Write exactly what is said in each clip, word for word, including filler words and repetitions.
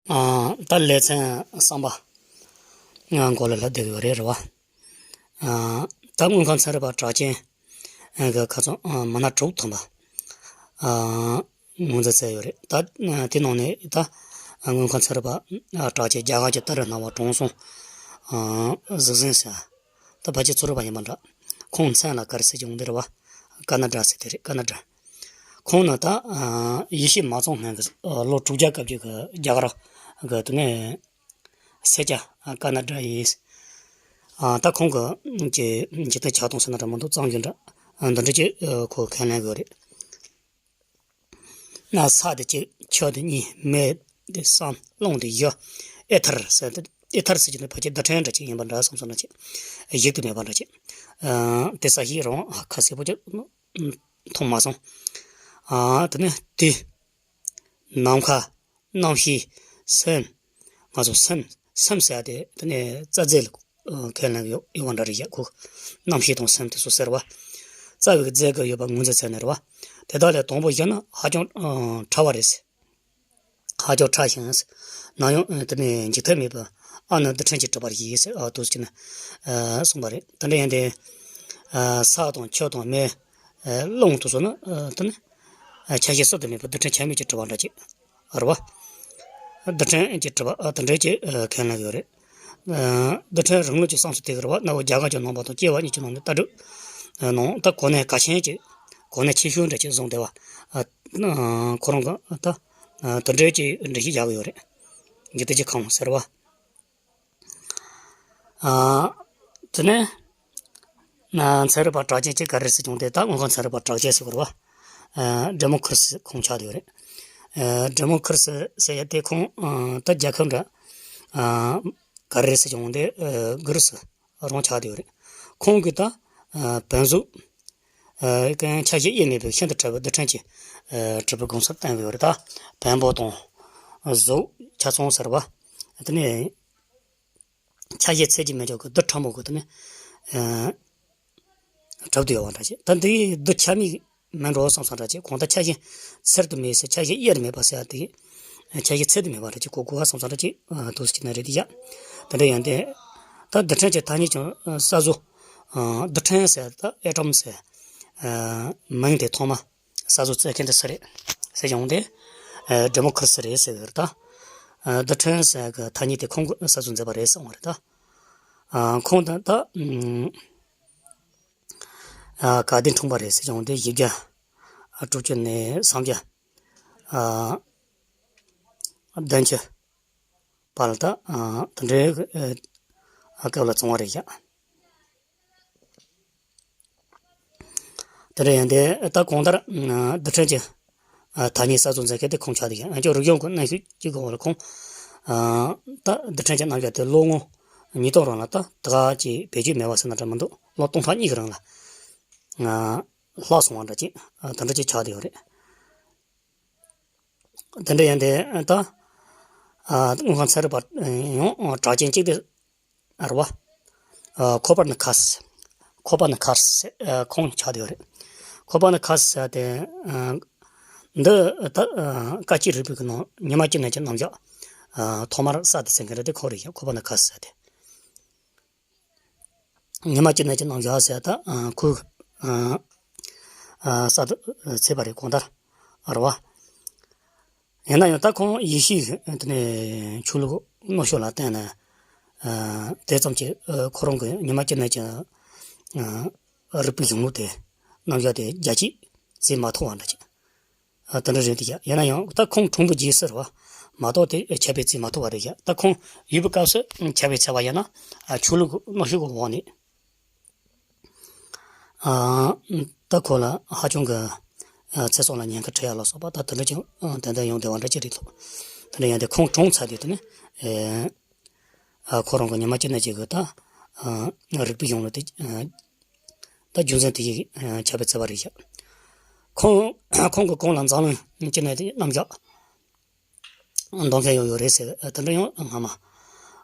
ཨ། ད་ལེ་ཚན་གསུམ་པ་ང་འགོ་ལ་ལྷག་བསྡད་ཡོད་རེད། རེད་བ། ཨ། ད་དངོས་ཁམས་ཚན་རིག་པ་གྲགས་ཅན་གྱི་ཁ་སང་ཨ་མི་སྣ་དྲུག་ཐམ་པ་ཨ་ངོས་འཛིན་བྱས་ཡོད་རེད། ད་དེ་ནང་ནས་ད་དངོས་ཁམས་ཚན་རིག་པ་ཨ་གྲགས་ཅན་རྒྱ་གར་གྱི་ཏཱ་རེ་སྣང་བ་དྲང་སྲོང་ཨ་གཟུགས་ཟིན་ཟེར། ད་ཕལ་ཆེར་ཚོ་རོགས་པ་ཡིན་པ་འདྲ། ཁོང་མཚན་ལ་ག་རེ་ཟེར་གྱི་འོང་འདི་རེད་བ། ཀ་ན་ཌ་ཟེར་དེ་རེད། ཀ་ན་ཌ། ཁོང་ནི་ད་ཨ་ཡེ་ཤུ་མ་རྩོམ་སྔོན་གྱི་ཨ་ལོ་དྲུག་བརྒྱ་སྐབས་ཀྱི་གི་རྒྱ་གར་གི་དེ་ནས་སེར་སྐྱ་ཨ་ཀ་ན་ཌ་ཡིན། ཨ་ད་ཁོང་གི་ཀྱི་འཇིག་རྟེན་ཆགས་སྟངས་ཟེར་ན་འདྲ་མི་འདུག། གཙང་རྒྱུ་འདྲ་ཨ་འདི་འདྲ་ཅིག་ཨ་ཁོ་ཁས་ལེན་གི་རེད། ན་ས་དེ་གཅིག། ཆུ་དེ་གཉིས། མེ་དེ་གསུམ། རླུང་དེ་བཞི། ཨེ་ཐར་ཟེར་དེ། ཨེ་ཐར་ཟེར་གྱི་འདི་ཕལ་ཆེར་རྡུལ་ཕྲན་འདྲ་ཅིག་ཡིན་པ་འདྲ་བསམ་སོང་ན་ཅིག། ཡིག་ཏུ་མེད་པ་འདྲ་ཅིག། ཨ་དེ་ས་གཞི་རང་ཨ་ཁ་གསལ་པོ་ཅིག་མཐོང་མ་སོང་། ཨ་དེ་ནས་དུས། ནམ་མཁའ། གནམ་གཤིས། སེམས། ང་ཚོ་སེམས། སེམས་ཟེར་ཡ་དེ་དེ་ནས་རྩ་རྫས་ལ་ཨ་ཁས་ལེན་ཡོད་ཡོད་པ་འདྲ་རེད་ཡ། ཁོ་གནམ་གཤིས་དང་སེམས་དེ་ཚོ་ཟེར་བ། རྩ་བའི་རྫས་ཀྱི་ཡོད་པ་ངོས་འཛིན་བྱས་ནས་རེད་བ། དེ་དག་ལས་དང་པོ་བཞི་ནི་ཧ་ཅང་ཨ་ཕྲ་བ་རེད་ཟེར། ཧ་ཅང་ཕྲ་ཞིང་། ནམ་ཡང་དེ་ནས་འཇིག་ཐབས་མེད་པ་ཨ་ནི་རྡུལ་ཕྲན་གྱིས་གྲུབ་པ་ཡིན་ཟེར། ཨ་དུས་ཀྱི་ནི་ཨ་གསུངས་པ་རེད། དེ་འདྲ་ཡིན་ཏེ་ཨ་ས་དང་ཆུ་དང་མེ་ཨ་རླུང་དེ་ཚོ་ནི་ཨ་དེ་ནི་ཨ་ཆ་ཤས་གསུམ་དུ་མེད་པ་རྡུལ་ཕྲན་ཆ་མེད་ཀྱིས་གྲུབ་པ་འདྲ་ཅིག་རེད་བ། རྡུལ་ཕྲན་གྱིས་གྲུབ་པ་ཨ་དེ་འདྲ་ཅིག་ཨ་ཁས་ལེན་ཡོད་རེད། ཨ་རྡུལ་ཕྲན་རིང་ལུགས་ཀྱི་བསམ་ཚུལ་དེ་ག་རེད་བ། གནའ་བོ་རྒྱ་གར་གྱི་ནང་པ་དང་སྐྱེ་བ་གཉིས་ཀྱི་ནང་ནས་ལྟ་གྲུབ་ཨ་ནང་ད་གོ་གནས་གལ་ཆེན་གྱི་གོ་གནས་ཆེ་ཤོས་འདྲ་ཅིག་བཟུང་བསྡད་པ། ཨ་ཁོ་རང་གི་ད་ཨ་དེ་འདྲའི་ཅིག་འགྲེལ་བཤད་རྒྱག་གི་ཡོད་རེད། འཇིག་རྟེན་གྱི་ཁམས་ཟེར་བ། ཨ་དེ་ནས་ཨ་ཚན་རིག་པ་གྲགས་ཅན་གཅིག་ག་རེ་ཟེར་བྱུང་སྟེ། ད་དངོས་ཁམས་ཚན་རིག་པ་གྲགས་ཅན་ཟེར་དགོས་རེད་བ། ཨ་ཌེ་མོ་ཁི་རི་སི་ཁོང་ཆགས་བསྡད་ཡོད་རེད། ཨ་ཌེ་མོ་ཁི་རི་སི་ཟེར་ཡ་དེ་ཁོང་ཨ་ད་རྒྱལ་ཁབ་འདྲ་ཨ་ག་རེ་ཟེར་བྱུང་སྟེ། ཨ་གྷི་རི་སི་རང་ཆགས་བསྡད་ཡོད་རེད། ཁོང་གིས་ད་ཨ་བོན་གཟུགས་ཨ་གང་ཆ་ཤས་དབྱེར་མེད་པའི་ཤིན་ཏུ་ཕྲ་བའི་རྡུལ་ཕྲན་གྱིས་ཨ་གྲུབ་པའི་དགོངས་སུ་བསྟན་གྱི་ཡོད་རེད། ད་བོན་པོ་དང་གཟུགས་ཆ་ཚང་ཟེར་བ་དེ་ནས་ཆ་ཤས་ཚད་ཀྱིས་མི་ཆོད་ཀྱི་རྡུལ་ཕྲ་མོ་གི་དེ་ནས་ཨ་གྲུབ་བསྡད་ཡོད་པ་འདྲ་ཅིག། ད་འདི་རྡུལ་ཆ་མེད་མིན་འགྲོ་བསམ་བསམ་འདྲ་ཅིག། གང་ལྟར་ཆ་ཤས་ཚད་དུ་མེད་ཟེར། ཆ་ཤས་དབྱེར་མེད་པ་ཟེར་ཡ་དེ་ཆ་ཤས་ཚད་དུ་མེད་པ་འདྲ་ཅིག་གོ་དགོས་བསམ་བསམ་འདྲ་ཅིག་ཨ་འདུག་ཟེར་གྱི་ན་རེད་དེ་ཡ། དེ་འདྲ་ཡིན་ཏེ། ད་རྡུལ་ཕྲན་གྱི་ཐ་སྙད་ཀྱང་ཨ་གསར་བཟོ། ཨ་རྡུལ་ཕྲན་ཟེར་ད་ཨེ་ཊོམ་ཟེར་ཨ་མིང་དེ་ཐོག་མ་གསར་བཟོ་བྱས་མཁན་དེ་སུ་རེད་ཟེར་བྱུང་སྟེ། ཨ་ཌེ་མོ་ཁི་རི་སི་རེད་ཟེར་གི་རེད་ད། ཨ་རྡུལ་ཕྲན་ཟེར་གི་ཐ་སྙད་དེ་ཁོང་གིས་གསར་བཟོ་མཛད་པ་རེད་ཟེར་འོང་རེད་ད། ཨ་ཁོང་དང་ད་ཨ་ག་དུས་འཁྲུངས་པ་རེད་ཟེར་བྱུང་སྟེ། བཞི་བརྒྱ་ཨ་དྲུག་ཅུ་ནས་སུམ་བརྒྱ་ཨ་བདུན་ཅུ་བར་ལ་ད་ཨ་དེ་འདྲའི་ཨ་སྐབས་ལ་བྱུང་བ་རེད་ཤག། དེ་འདྲ་ཡིན་ཏེ་ད་གང་ལྟར་ཨ་རྡུལ་ཕྲན་གྱི་ཨ་ཐ་སྙད་གསར་བཟོ་མཛད་མཁན་དེ་ཁོང་ཆགས་བསྡད་ཤག། ཨ་ཅོ་རིག་གཞུང་གི་གནོན་ཤུགས་ཀྱི་སྒང་ལ་ཁོང་ཨ་ད་རྡུལ་ཕྲན་གྱི་རྣམ་གཞག་དེ་ལོ་ངོ་ཉིས་སྟོང་རིང་ལ་ད་དེ་ག་ཅིག་བེད་སྤྱོད་མེད་པ་ཟེར་ན་འདྲ་མི་འདུག། ལོ་སྟོང་ཕྲག་གཉིས་ཀྱི་རིང་ལ་ཨ་ལྷག་སོང་བ་འདྲ་ཅིག་ཨ་དེ་འདྲ་ཅིག་ཆགས་བསྡད་ཡོད་རེད། དེ་འདྲ་ཡིན་ཏེ་ད་ཨ་དངོས་ཁམས་ཚན་རིག་པ་ཡང་གྲགས་ཅན་གཅིག་དེ་རེད་བ། ཨ་ཁོ་པར་ནི་ཁ་སི། ཁོ་པར་ནི་ཁ་སི་ཨ་ཁོང་ཆགས་བསྡད་ཡོད་རེད། ཁོ་པར་ནི་ཁ་སི་ཟེར་དེ་ཨ་འདི་ད་ཨ་སྐར་དཔྱད་རིག་པའི་གི་ནང་ཉི་མ་བཅུ་གནས་ཀྱི་རྣམ་གཞག་ཨ་ཐོག་མར་གསར་དུ་བཙུགས་མཁན་རེད་དེ་ཁོ་རེད་ཤག། ཁོ་པར་ནི་ཁ་སི་ཟེར་དེ། ཉི་མ་བཅུ་གནས་ཀྱི་རྣམ་གཞག་ཟེར་ད་ཨ་ཁོས་ཨ་ཨ་གསར་དུ་བཙུགས་པ་རེད། གང་ལྟར་རེད་བ། ཡིན་ན་ཡང་ད་ཁོང་ཡེ་ཤུའི་དེ་ནས་ཆོས་ལུགས་རྣོ་ཤོས་ལ་བརྟེན་ནས་ཨ་དེ་ཙམ་གྱིས་ཨ་ཁོ་རང་གི་ཉི་མ་བཅུ་གནས་ཀྱི་ཨ་རིག་པའི་གཞུང་ལུགས་དེ་རྣམ་གཞག་དེ་རྒྱ་སྐྱེད་བྱེད་མ་ཐུབ་པ་འདྲ་ཅིག། ཨ་དེ་འདྲ་རེད་དེ་ཡ། ཡིན་ན་ཡང་ད་ཁོང་གྲོངས་པའི་རྗེས་སུ་རེད་བ། མ་གཏོགས་དེ་ཁྱབ་སྤེལ་བྱེད་མ་ཐུབ་པ་རེད་ཡ། ད་ཁོང་ཡོད་པའི་སྐབས་སུ་ཁྱབ་སྤེལ་བྱས་པ་ཡིན་ན་ཨ་ཆོས་ལུགས་རྣོ་ཤོས་ཀྱི་འོག་ནས་ཨ་ད་ཁོ་ལ་ཧ་ཅང་གི་ཨ་ཚེ་སྲོག་ལ་ཉེན་ཁ་འཕྲད་ཡ་ལ་སོགས་པ་ད་དེ་འདྲ་ཅིག་ཨ་ཏན་ཏན་ཡོང་བསྡད་པ་འདྲ་ཅིག་རེད་འདུག། དེ་འདྲ་ཡིན་དུས་ཁོང་གྲོངས་ཚར་དུས་དེ་ནས་ཨེ་ཨ་ཁོ་རང་གི་ཉི་མ་བཅུ་གནས་ཀྱི་གི་ད་ཨ་རིག་པའི་གཞུང་ལུགས་དེ་ཨ་ད་རྒྱུ་མཚན་དེ་ཡིས་ཨ་ཁྱབ་སྤེལ་བྱས་པ་རེད་ཤག། ཁོང་ཁོང་གི་གོང་ལ་འཛམ་གླིང་བཅུ་གནས་དེ་རྣམ་གཞག་འདོན་མཁན་ཡང་ཡོད་རེད་ཟེར། ཨ་དེ་འདྲ་ཡང་སྔ་མ་ཨ་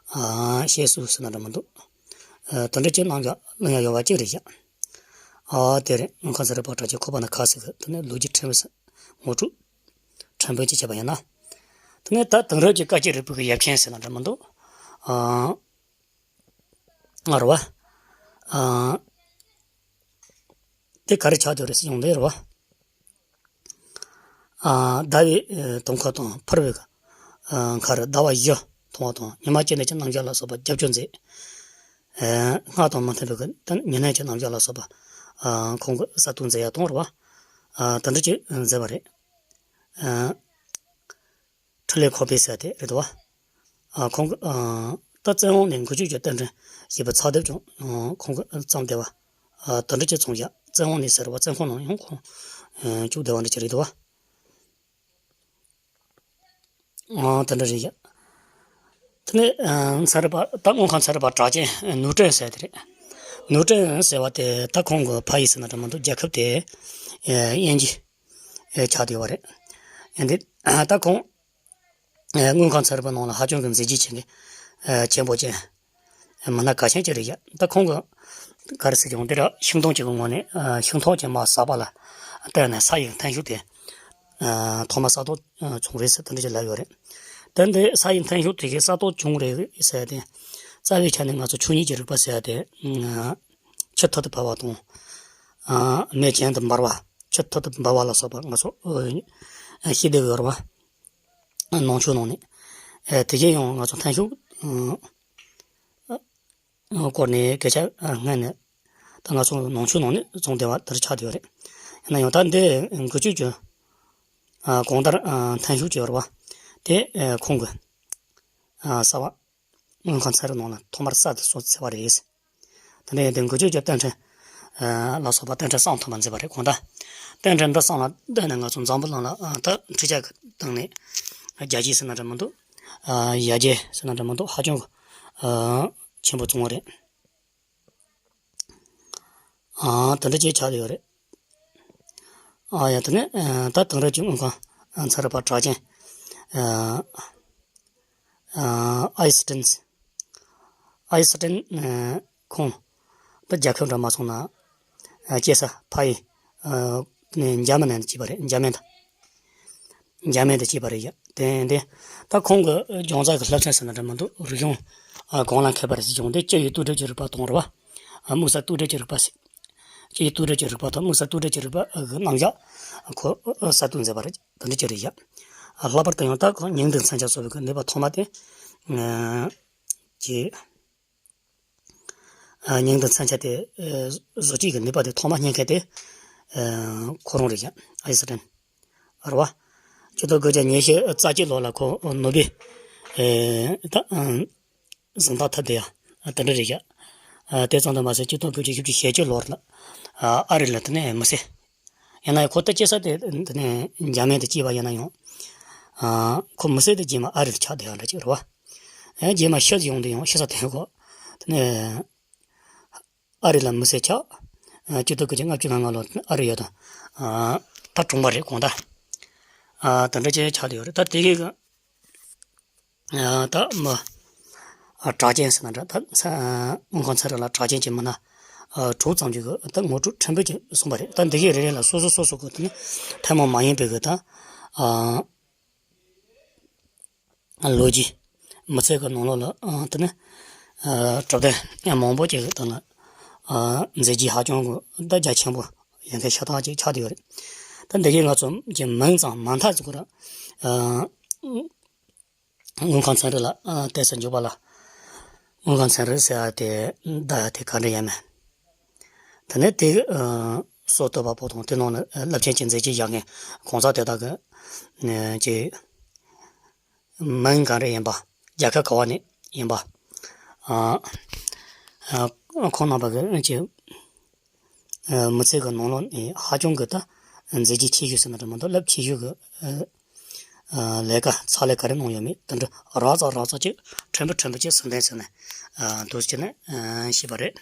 བཤད་སྲོལ་ཟེར་ན་འདྲ་མི་འདུག། ཨ་དེ་འདྲ་ཅིག་རྣམ་གཞག་གླེང་ཡ་ཡོད་པ་ཅིག་རེད་ཤག། ཨ་དེ་རེད། དངོས་ཁམས་ཚན་རིག་པ་གྲགས་ཅན་ཁོ་པར་ནི་ཁ་སི་གི་དེ་ནས་ལོ་རྒྱུས་ཕྲན་བུ་ཟེར། ངོ་སྤྲོད་ཕྲན་བུ་ཅིག་བྱས་པ་ཡིན་ན། དེ་ནས་ད་དེང་རབས་ཀྱི་སྐད་ཅིག་རིག་པའི་གི་ཡབ་ཆེན་ཟེར་ན་འདྲ་མི་འདུག་ཨ། ང་རེད་བ། ཨ། དེ་ག་རེ་ཆགས་བསྡད་རེད་ཟེར་ཡོང་དེ་རེད་བ། ཨ། ཟླ་བའི་ཨ་དུང་ཁ་དང་ཕུར་བུའི་ཨ་མཁར་ཟླ་བ་བཞི་མཐོང་བ་དང་ཉི་མ་གཅིག་ནས་ཀྱི་རྣམ་གཞག་ལ་སོགས་པ་རྒྱབ་སྐྱོར་མཛད། ཨ། སྔགས་དང་མི་མཐུན་པའི་གི་ད་ཉེར་ལེན་གྱི་རྣམ་གཞག་ལ་སོགས་པ་ཨ་ཁོང་གི་གསར་གཏོད་མཛད་ཡ་དང་རེད་བ། ཨ། དེ་འདྲ་ཅིག་མཛད་པ་རེད། ཨ། འཕྲིན་ལས་ཁང་པའི་ཟེར་དེ་རེད་དོ། ཨ། ཁོང་གི་ཨ་ད་བཙན་དབང་ནས་འགུལ་སྐྱོད་ཀྱི་རྟེན་འབྲེལ་ཞེས་པའི་ཚགས་དེབ་ཀྱང་ཨ་ཁོང་གིས་བརྩམས་བསྡད་པ། ཨ། དེ་འདྲ་ཅིག་བྱུང་ཡ། བཙན་དབང་ནས་ཟེར་བ་བཙན་ཁང་ནང་ཡང་ཁོང་ཨ་བཅུག་བསྡད་པ་འདྲ་ཅིག་རེད་དོ། ཨ། དེ་འདྲ་རེད་ཡ། དེ་ནས་ཨ་ཚན་རིག་པ་ད་དངུལ་ཁང་ཚན་རིག་པ་གྲགས་ཅན་ནོར་སྒྲོན་ཟེར་དེ་རེད། ནོར་སྒྲོན་ཟེར་བ་དེ་ད་ཁོང་གི་ཕ་ཡུལ་ཟེར་ན་འདྲ་མི་འདུག་རྒྱལ་ཁབ་དེ་ཨ་དབྱིན་ཇི་ཨ་ཆགས་བསྡད་པ་རེད། ཡིན་དེ་ད་ཁོང་ཨ་དངུལ་ཁང་ཚན་རིག་པ་ནང་ལ་ཧ་ཅང་གི་མཛད་རྗེས་ཆེན་གྱི་ཨ་ཆེན་པོ་ཅན་མི་སྣ་གལ་ཆེན་ཅིག་རེད་ཡ། ད་ཁོང་གི་ག་རེ་ཟེར་ཀྱང་འདི་ར་ཤིང་སྡོང་གཅིག་གི་ངོས་ནས་ཨ་ཤིང་ཐོག་ཅིག་མར་ཟགས་པ་ལ་བརྟེན་ནས་ས་ཡི་འཐེན་ཤུགས་དེ་ཨ་ཐོག་མར་ས་སྟོང་བྱུང་རེད་ཟེར་དེ་འདྲ་ཅིག་ལབ་ཡོད་རེད། དེ་འདི་ས་ཡི་འཐེན་ཤུགས་དེ་གིས་ས་སྟོང་བྱུང་རེད་ཟེར་ཏེ། རྩ་བའི་ཆ་ནས་ང་ཚོ་ཆོས་ཉིད་ཀྱི་རིག་པ་ཟེར་ཡ་དེ་ཨ་ཆུ་ཐོག་ཏུ་འབབ་པ་དང་། ཨ་མེ་གྱེན་དུ་འབར་བ། ཆུ་ཐོག་ཏུ་འབབ་པ་ལ་སོགས་པ་ང་ཚོ་ཨ་ཤེས་བདེ་བའི་རེད་བ། ནང་ཆོས་ནང་ནས། ཨ་དེ་གཞན་ཡང་ང་ཚོ་འཐེན་ཤུགས་ཨ་སྐོར་ནས་སྐད་ཆ་ཨ་སྔོན་ནས་ད་ང་ཚོ་ནང་ཆོས་ནང་ནས་བྱུང་བསྡད་པ་དེར་ཆགས་བསྡད་ཡོད་རེད། ཡིན་ན་ཡང་ད་འདི་འགུལ་སྐྱོད་ཀྱི་ཨ་གང་ལྟར་ཨ་འཐེན་ཤུགས་ཀྱི་རེད་བ། དེ་ཨ་ཁོང་གི་ཨ་གསར་བ་དངུལ་ཁང་ཚན་རིག་ནང་ལ་ཐོག་མར་གསར་དུ་སོ་ཚུད་པ་རེད། དེ་ནས་དེ་འགུལ་སྐྱོད་ཀྱི་རྟེན་འབྲེལ་ཨ་ལ་སོགས་པ་རྟེན་འབྲེལ་གསུམ་ཐོན་པ་མཛད་པ་རེད། གང་ལྟར་རྟེན་འབྲེལ་འདི་གསུམ་ལ་བརྟེན་ནས་ང་ཚོ་འཛམ་བུ་གླིང་ལ་ཨ་ད་འཕྲུལ་ཆས་ཀྱི་སྟེང་ནས་རྒྱལ་སྤྱི་ཟེར་ན་འདྲ་མི་འདུག་ཨ་ཡར་རྒྱས་ཟེར་ན་འདྲ་མི་འདུག་ཧ་ཅང་གི་ཨ་ཆེན་པོ་བྱུང་བ་རེད། ཨ་དེ་འདྲ་ཅིག་ཆགས་བསྡད་ཡོད་རེད། ཨ་ཡ་དེ་ནས་ཨ་ད་དེང་རབས་ཀྱི་དངུལ་ཁང་ཚན་རིག་པ་གྲགས་ཅན་ཨ་ཨ་ཨའི་སི་ཊིན། ཨའི་སི་ཊིན་ཨ་ཁོང་ད་རྒྱལ་ཁབ་འདྲ་མ་སོང་ན་ཨ་སྐྱེས་ས་ཕ་ཡུལ་ཨ་ནས་འཇར་མ་ནི་ནས་སྐྱེས་པ་རེད། འཇར་མན་དུ། འཇར་མན་དུ་སྐྱེས་པ་རེད་ཡ། དེ་དེ་ད་ཁོང་གི་སྦྱོང་བྱ་གི་བསླབ་ཚན་ཟེར་ན་འདྲ་མི་འདུག་རིག་གཞུང་ཨ་གང་ལ་མཁས་པ་རེད་ཟེར་བྱུང་དེ་སྤྱི་ཡི་དུག་སྦྲུལ་གྱི་རིག་པ་དང་རེད་བ། ཨ་དམིགས་བསལ་དུག་སྦྲུལ་གྱི་རིག་པ་ཟེར། སྤྱི་ཡི་དུག་སྦྲུལ་གྱི་རིག་པ་དང་དམིགས་བསལ་དུག་སྦྲུལ་གྱི་རིག་པ་གི་རྣམ་གཞག་ཁོ་གསར་གཏོད་མཛད་པ་རེད། དེ་འདྲ་ཅིག་རེད་ཡ། ཨ་ལྷག་པར་དུ་ཡང་ད་ཁོ་ཉིང་ལྡན་མཚོན་ཆ་སོགས་པའི་གི་ནུས་པ་ཐོག་མ་དེ་ཨ་ཀྱི། ཨ་ཉིང་ལྡན་མཚོན་ཆ་དེ་ཨ་བཟོ་བྱེད་ཀྱི་ནུས་པ་དེ་ཐོག་མ་རྙེད་མཁན་དེ་ཨ་ཁོ་རང་རེད་ཀྱང་ཨའི་སི་ཊིན་རེད་བ། ཆིག་སྟོང་དགུ་བརྒྱ་ཉི་ཤུ་རྩ་གཅིག་ལོ་ལ་ཁོ་ནོ་བེལ་ཨེ་ད་ཨ་གཟེངས་རྟགས་ཐོབ་བསྡད་ཡ་དེ་འདྲ་རེད་ཀྱང་། ཨ་དེ་ཙམ་དུ་མ་ཟད་ཆིག་སྟོང་དགུ་བརྒྱ་བཞི་བཅུ་ཞེ་གཅིག་ལོར་ལ་ཨ་ཨ་རི་ལ་དེ་ནས་མི་སེར། ཡིན་ན་ཡང་ཁོ་ད་སྐྱེས་ས་དེ་དེ་ནས་འཇར་མན་དུ་སྐྱེས་པ་ཡིན་ན་ཡང་། ཨ་ཁོ་མི་སེར་དེ་རྗེས་མ་ཨ་རི་ལ་ཆགས་བསྡད་ཡ་འདྲ་ཅིག་རེད་བ། ཨ་རྗེས་མ་ཤི་ཡོང་དུས་ཡང་ཤི་ས་དེ་ཁོ། དེ་ནས་ཨ་རི་ལ་མི་སེར་ཆགས། ཨ་གཅིག་སྟོང་དགུ་བརྒྱ་ལྔ་བཅུ་ང་ལྔ་ལོར་ཨ་རི་ཡོད་དང་། ཨ་ད་གྲོངས་པ་རེད་གང་ལྟར། ཨ་དེ་འདྲ་ཅིག་ཆགས་བསྡད་ཡོད་རེད། ད་དེ་གི་ཨ་ད་མི་ཨ་གྲགས་ཅན་ཟེར་ན་འདྲ། ད་ས་དངུལ་ཁང་ཚན་རིག་ལ་གྲགས་ཅན་གྱི་མི་སྣ་ཨ་དྲུག་ཙམ་ཅིག་གི་ད་ངོ་སྤྲོད་ཕྲན་བུ་ཅིག་གསུངས་པ་རེད། ད་འདི་གའི་རེ་རེ་ལ་སོ་སོ་སོ་སོ་གི་དེ་ནི་ཐུན་མོང་མ་ཡིན་པའི་གི་ད་ཨ་ལོ་རྒྱུས་མི་ཚེ་གི་ནང་ལོགས་ལ་ཨ་དེ་ནི་ཨ་གྲུབ་དོན་མང་པོ་ཅིག་གི་སྟེང་ལ་ཨ་མཛད་རྗེས་ཧ་ཅང་གི་ད་རྒྱ་ཆེན་པོ་ཡོད་མཁན་ཤ་སྟག་ཅིག་ཆགས་བསྡད་ཡོད་རེད། ད་འདི་གའི་ང་ཚོ་གི་མིང་ཙམ་མ་མཐའ་ཟིག་གོ་ར་ཨ། དངུལ་ཁང་ཚན་རིག་ལ་ཨ་བལྟས་ས་འཇུག་པ་ལ། དངུལ་ཁང་ཚན་རིག་ཟེར་ཡ་དེ་བདག་ཡ་དེ་ག་འདྲ་ཡིན་མིན། དེ་ནས་དེ་ཨ་སྲོལ་གཏོད་པ་པོ་དང་དེ་ནང་ནས་རླབས་ཆེན་གྱི་མཛད་རྗེས་བཞག་མཁན་གང་ཟག་དེ་དག་གི་ཨ་ཀྱི་མིང་ག་འདྲ་ཡིན་པ། རྒྱལ་ཁབ་ག་བ་ནས་ཡིན་པ། ཨ་ཨ་ཁོང་རྣམ་པ་གི་ཨ་ཀྱི་ཨ་མི་ཚེ་གི་ནང་ལོགས་ནས་ཧ་ཅང་གི་ད་མཛད་རྗེས་ཆེ་ཤོས་ཟེར་ན་འདྲ་མི་འདུག་རླབས་ཆེ་ཤོས་ཀྱི་ཨ་ཨ་ལས་ཀ་ཕྱག་ལས་ག་རེ་གནང་ཡོད་མེད་དེ་འདྲ་རགས་ཙམ་རགས་ཙམ་ཅིག་ཕྲན་བུ་ཕྲན་བུ་ཅིག་ཟིན་ཐོན་ཟེར་ནས་ཨ་འདུག་སེ་བྱས་ནས་ཨ་ཞུས་པ་རེད།